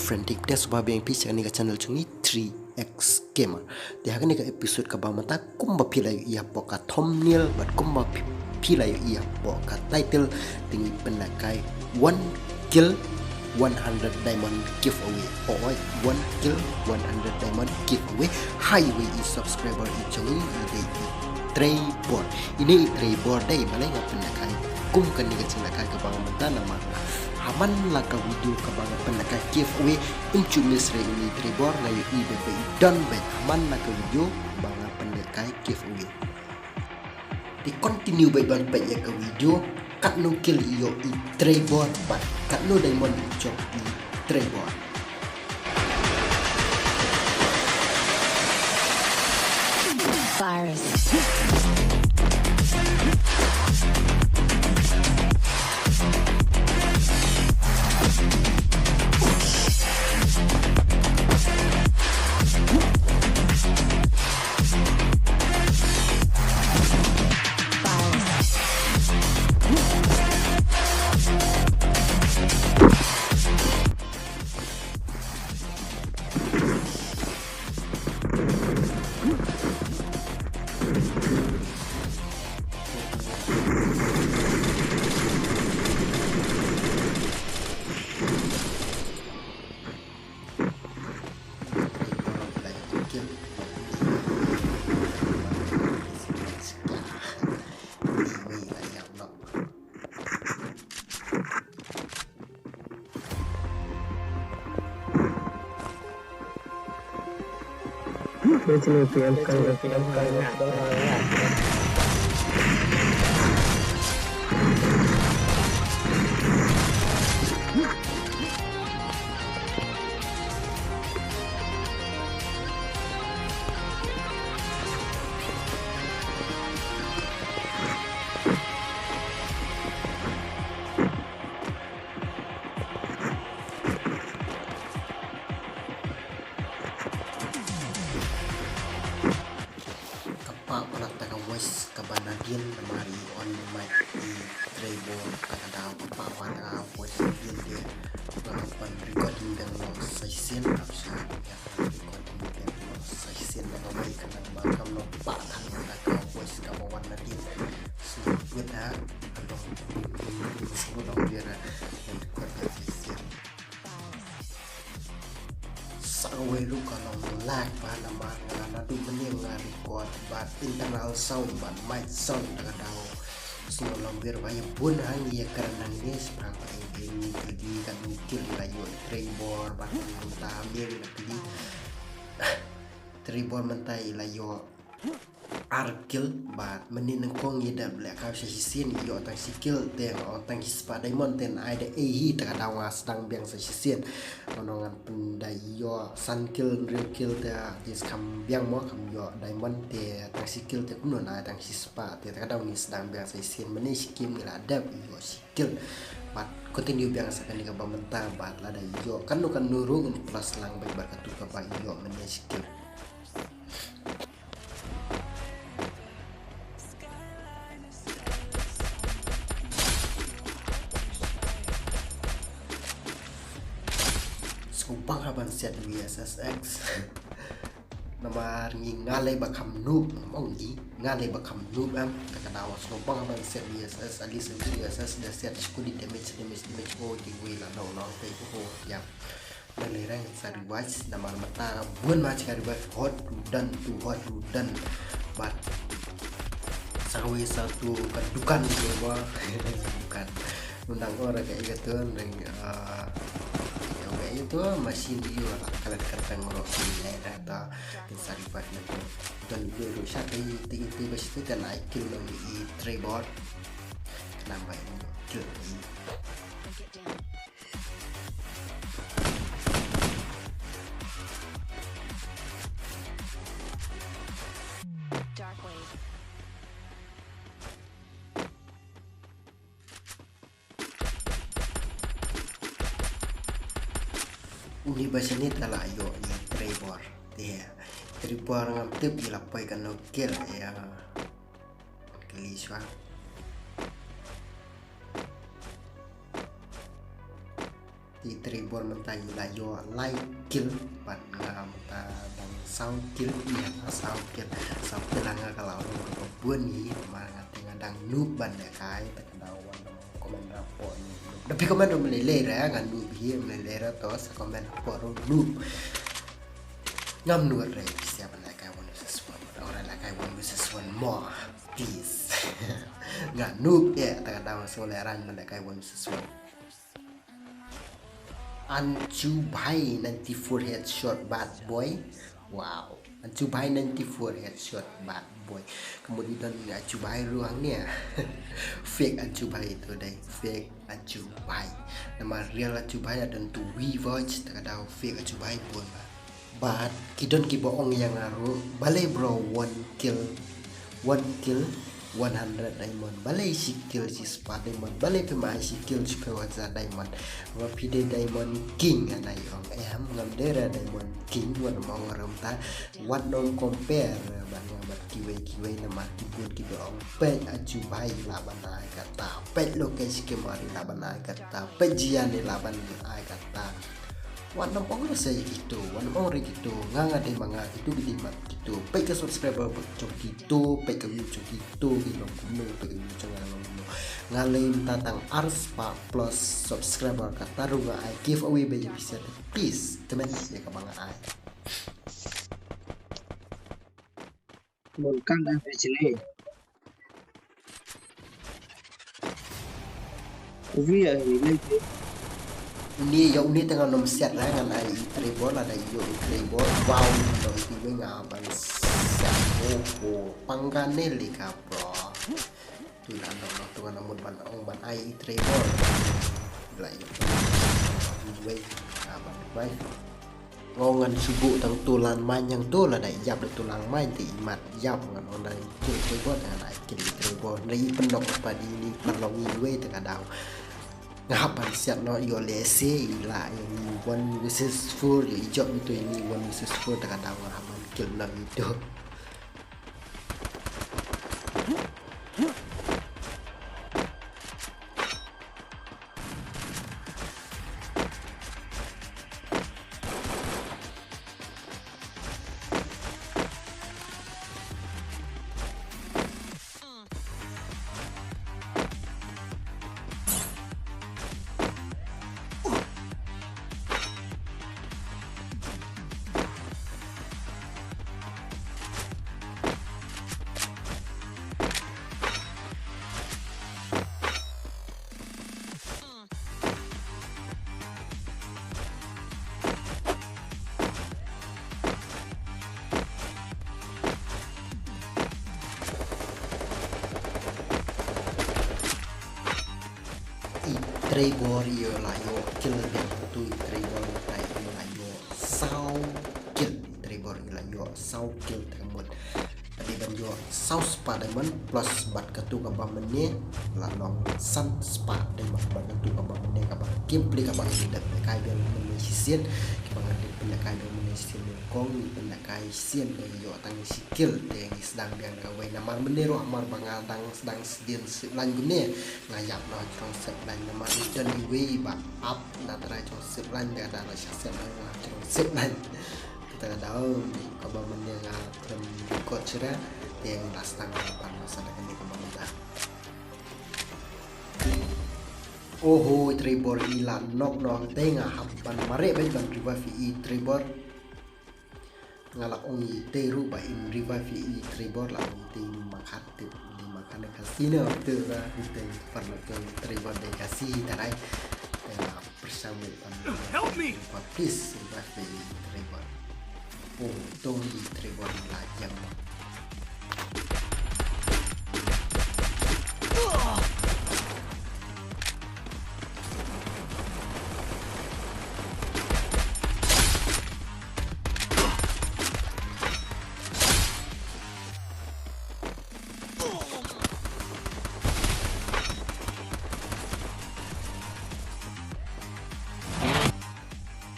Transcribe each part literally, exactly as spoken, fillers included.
Friend, te sngewbha biang phi sha kane ka channel jong ngi three X Gamer. Te ha kane ka episode kaba mynta kumba phi la ïohi hapoh ka thumbnail bad kumba phi, phi la ïohi hapoh ka title, te ngi pynlehkai one kill one hundred diamond giveaway. Oi, one kill one hundred diamond giveaway ha iwei i subscriber i jong ngi, i dei i Trevor. Ine i Trevor dei, balei nga pynlehkai kum kane ka jinglehkai kaba nga mynta namar ha man la ka video kaba nga pynlehkai giveaway, ym ju miss re ine i Trevor, nga ïohi ba i don beit ha man la ka video kaba nga pynlehkai giveaway. Te continue beit ban peit ïa ka video, katno kill i ïoh i Trevor bad katno diamond i jop i Trevor. Virus. Ka pah palat ta ka voice kaba nadien namar i on mic i Trevor, ta ka daw ka pah palat ta ka voice nadien, te nga hap ban recording biang noh sa shisien, hap sha ïa recording biang noh sa shisien da kawei khnang ba kam long pah than ta ka voice kaba wan nadien. Sngewbha ha ka long, sngewbha long biang ha record biang sa shisien. Sa kawei ruh ka long lag ba namar nga naduh mynne nga record bad internal sound bad mic sound da ka daw. Sngewlong biang ba ïa bun hangne ïa kren hangne, sngewbha ba ïa bun hangne, ka dei katno kill i la ïoh i Trevor bad mynta mynne ka dei Trevor mynta i la ïoh ar kill bad mynne nyngkong i dep lehkai sa shisien i ïoh tang shi kill te nga ong tang shi spah diamond te ai da ei hi, ta ka daw nga sdang biang sa shisien. Mano ngan pyndait ïoh san kill, hynriew kill te jingkham biang mo, kham ïoh diamond te tang shi kill te kumno nai tang shi spah te, ta ka daw ngi sdang biang sa shisien. Mynne shi game ngi la dep ïoh shi kill bad continue biang sa kane kaba mynta bad lada ïoh katno katno ruh ngin plus lang beit bad katu kaba ïoh mynne shi kill. Sngewbha ban set V S S X. Namar ngi nga lei ba kham noob, mo ngi nga lei ba kham noob em. Ta ka daw sngewbha ban set V S S, at least V S S da set shkudi damage, damage, damage ko ki wei la nong nong te ko ya. Nang lei rang sa revive namar mata bun ma ka revive hot rudan tu hot rudan. Bad sa kawei sa tu ka dukan tu ba dukan. Undang ora ka ika tu ring, ah, ya ka itu machine view lah kalat katang ro ki le ta kin sa revive na tu. Dan dia ru sha ti ti ti ba shi kan ai kill nang i Trevor. Kenapa ini kill ini? Uni ba shane ta la ïoh i Trevor. Te Trevor ngam tip i la poi kano kill ïa. Kali shwa. Te I Trevor mynta i la ïoh lai kill bad nga mynta dang saw kill, ïa, saw kill. Saw kill ha nga ka la long kaba bun hi, namar nga te nga dang noob ban lehkai, te ka dang wan comment hapoh noob. Da phi comment ruh mlei lei re, nga noob hi mlei lei re, to sa comment hapoh ruh noob. Ngam nud re, phi sa ban lehkai one versus one. Ora lehkai one versus one mo, please. Nga noob ïa, te ka dang sngewlehrain ban lehkai one versus one. Anchu Bhai ninety-four headshot bad boy. Wow. Anchu Bhai ninety-four headshot bad boy. Ka mut i don Anchu Bhai ruh hangne. Fake Anchu Bhai to dei. Fake Anchu Bhai. Namar real Anchu Bhai i don tu wi watch, te ka dang fake Anchu Bhai bun ba. Bad ki don kiba ong ïa nga ruh, balei bro one kill, one kill, one hundred diamond, balei shi kill shi spah diamond, balei phim ai shi kill shi phew hajar diamond. Ba phi dei diamond king, nga ong em, ngam dei re diamond king, wat ym ong ruh mynta, wat nym compare bad nga bad kiwei kiwei namar ki bun kiba ong peit Anchu Bhai i lah ban ai kata, peit Lokesh Kumar i lah ban ai kata, peit Jian i lah ban ai kata. Wat nym ong re sa ïa kito, wat nym ong re kito, nga nga dei ma nga, kito ki dei ma kito. Peit ka subscriber jong kito, peit ka view jong kito ki long kumno, peit ka view jong nga long kumno. Nga lei mynta tang ar spah plus subscriber, kata ruh nga ai giveaway ba ïa phi sa, please kmen ïa kaba nga ai. Mon kan da pe chini. Uwi ai ni ke. Ni ïa uni te ngan nym siat la ngan ai i Trevor, lada ïoh i Trevor. Wow, ïoh i Trevor nga ban siat. Oh, oh, pangga ne lika bro. Tu la nym tu ngan mut ban ong ban ai i Trevor. La ïoh. Wei, ah, ban bai. Nga ong ngan shu buh tang tu lan main, hangto lada ïap da tu lan main te i mat ïap, ngan ong da i kill Trevor, ngan ai kill Trevor. Da i pynlong pat i ni pynlong iwei te ka daw. Nga hap ban siat noh, ïoh lehse i lah ïa ni one versus four, ïoh i jop ito i ni one versus four te ka daw, nga hap ban kill noh ito. I Trevor ïoh la ïoh kill biang tu, i Trevor mynta ïoh la ïoh saw kill, i Trevor ïoh la ïoh saw kill te ka mut. Ka dei ban ïoh saw spah diamond plus bad katu kaba mynne la long san spah diamond bad katu kaba mynne kaba gameplay kaba ngi dep lehkai biang mynne shisien. Kiba nga dep lehkai biang mynne shisien, kong ngi pynlehkai shisien ba ngi ïoh tang shi kill te ngi sdang biang da kawei namar mynne ruh hamar ba nga dang sdang sdien sep line kumne nga ïap na jrong sep line namar ngi don iwei ba ap na trai jrong sep line, da da la shah sep line na jrong sep line. Kita ka daw kaba mynne nga khlem record shuh te ngi la sdang ban pan masa da kane kaba mynta. Oho, i Trevor i la knock noh te nga hap ban mareh bad ban revive i Trevor. Nga la ong ite ruh ba in revive ïa i Trevor, la ong ite i Makhan te, i Makhan ka sino te ba ite paralok te Trevor de ka si tarai. Te la pyrshang met ban Help me! Trevor, please revive ïa i Trevor. Oh, to i Trevor la jam.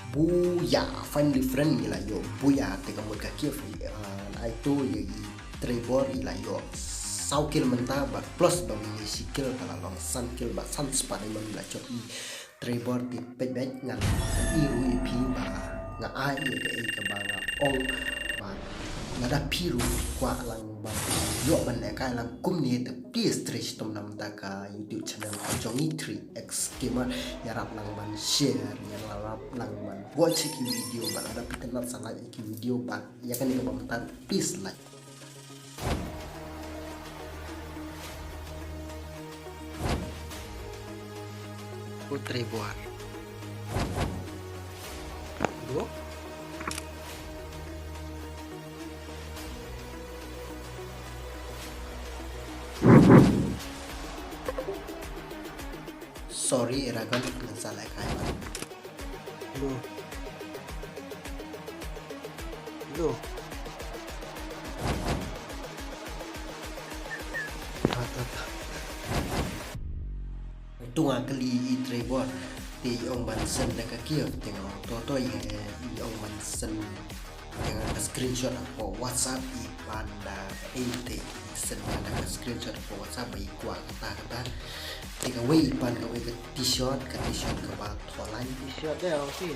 Booyah, finally friend ngi la ïoh booyah te ka mut ka gift, ah, ai to ïa i Trevor i la ïoh saw kill mynta bad plus ba mynne shi kill ka la long san kill bad san spah diamond la jop i Trevor, te peit beit, ngan ïa phi ba nga ai ïa kaei kaba nga ong ba lada phi ruh phi kwah lang ba ïoh ban lehkai lang kumne te please trei shitom na mynta ka YouTube channel ka jong i three X Gamer. Ïarap lang ban share, ïarap lang ban watch ki video, ba lada phi tynnat sa like ki video, ba ïa kane kaba mynta please like. Ko Trevor. Duh. Sorry, Eragon, ngan sa lehkai. Hello. Hello. Tu nga kylli i Trevor, te i ong ban send da ka gift, te nga ong to to, i ong ban send da ka screenshot hapoh WhatsApp, i pan da ei te i send da ka screenshot hapoh WhatsApp ba i kwah kata kata. Te kawei i pan kawei ka t-shirt, ka t-shirt kaba thoh line. T-shirt de, okay.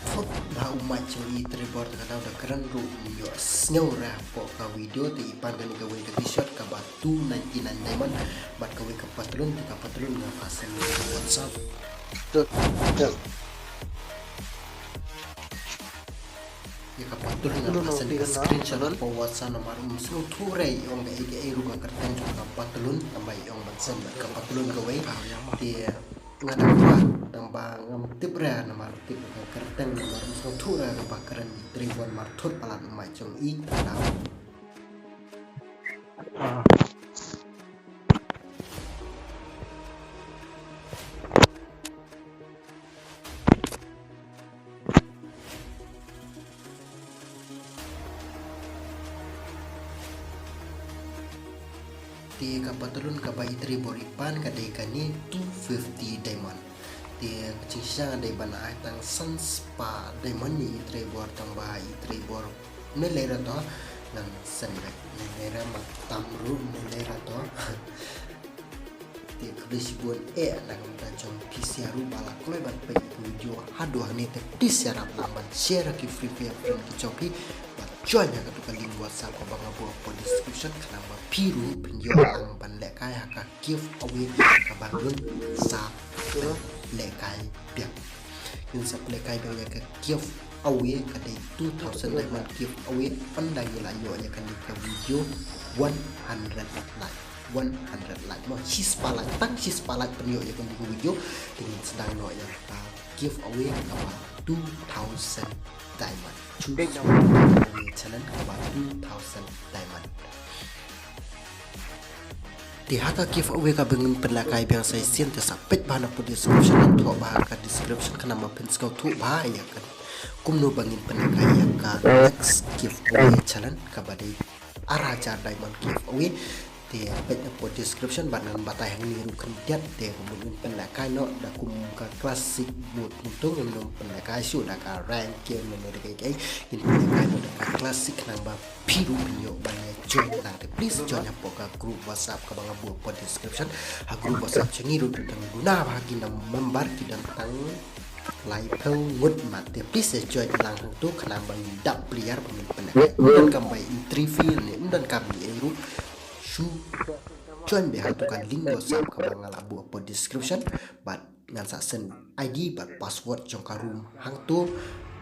Thot ba u mait jong i Trevor te ka dei da kren ruh, ym ïohsngew re hapoh ka video. Te i pan kane kawei ka t-shirt kaba two ninety-nine diamond bad kawei ka patlun, te ka patlun nga phah send WhatsApp. Tut, tut. Ïa ka patlun nga phah send ka screenshot hapoh WhatsApp namar um sngewthuh re i ong kaei kaei ruh ka kyrteng jong ka patlun, tangba i ong ban send bad ka patlun kawei. Te nga dang kwah, tangba ngam tip re namar tip ka kyrteng namar um sngewthuh re kaba kren i Trevor, mar thut palat u mait jong i te ka dei. Te ka patlun kaba i Trevor i pan ka dei kane two fifty diamond. Te ka jingshisha nga dei ban ai tang san spah diamond ïa i Trevor, tangba i Trevor ym lei lei re to, ngan send back. Ym lei lei re, ma tam ruh ym lei lei re to. Te khublei shibun eh na ka bynta jong phi sha ruh ba la kloi ban peit ïa ka video haduh hangne. Te please ïarap lang ban share ha ki Free Fire friend ki jong phi, bad join ha katu ka link WhatsApp kaba nga buh hapoh description, khnang ba phi ruh phin ïoh lang ban lehkai ha ka giveaway kaba ngi sa lehkai biang. Ngi sa lehkai biang ïa ka giveaway, ka dei two thousand diamond giveaway, ynda ngi la ïoh ïa kane ka video one hundred like. One hundred like mo, shispah like, tang shispah like pynïoh ïa kane ka video, te ngin sdang noh ïa ka giveaway kaba two thousand diamond. Choose challenge kaba two thousand diamond. Te ha ka giveaway kaba ngin pynlehkai biang sa shisien, te sa peit bha na ka description, thoh bha ka description khnang ba phin sngewthuh bha ïa ka kumno ba ngin pynlehkai ïa ka next giveaway challenge kaba dei ar hajar diamond giveaway. Te peit na ka description bad ngan batai hangne ruh khyndiat. Te kumno ngin pynlehkai noh, da kum ka classic mode kumto ngin ym pynlehkai shuh da ka rank game ne da kaei kaei, ngin pynlehkai noh da ka classic khnang ba phi ruh phin ïoh ban ïa join lang. Te please join hapoh ka group WhatsApp kaba nga buh hapoh description. Ha group WhatsApp jong ngi ruh don tang duna bha ki na member, ki don tang laiphew ngut mat. Te please ïa join lang hangto khnang ba ngin dap player ba ngin pynlehkai. Ym donkam bai entry fee ne ym donkam ei ei ruh. Shu join beit hangto ka link WhatsApp kaba nga la buh hapoh description bad ngan sa send I D bad password jong ka room hangto.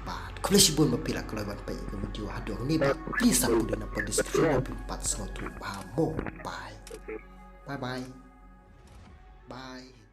Bad khublei shibun ba phi la kloi ban peit ïa ka video haduh hangne, bad please sa pule na ka description ba phin pat sngewthuh bha mo. Bye. Bye bye. Bye.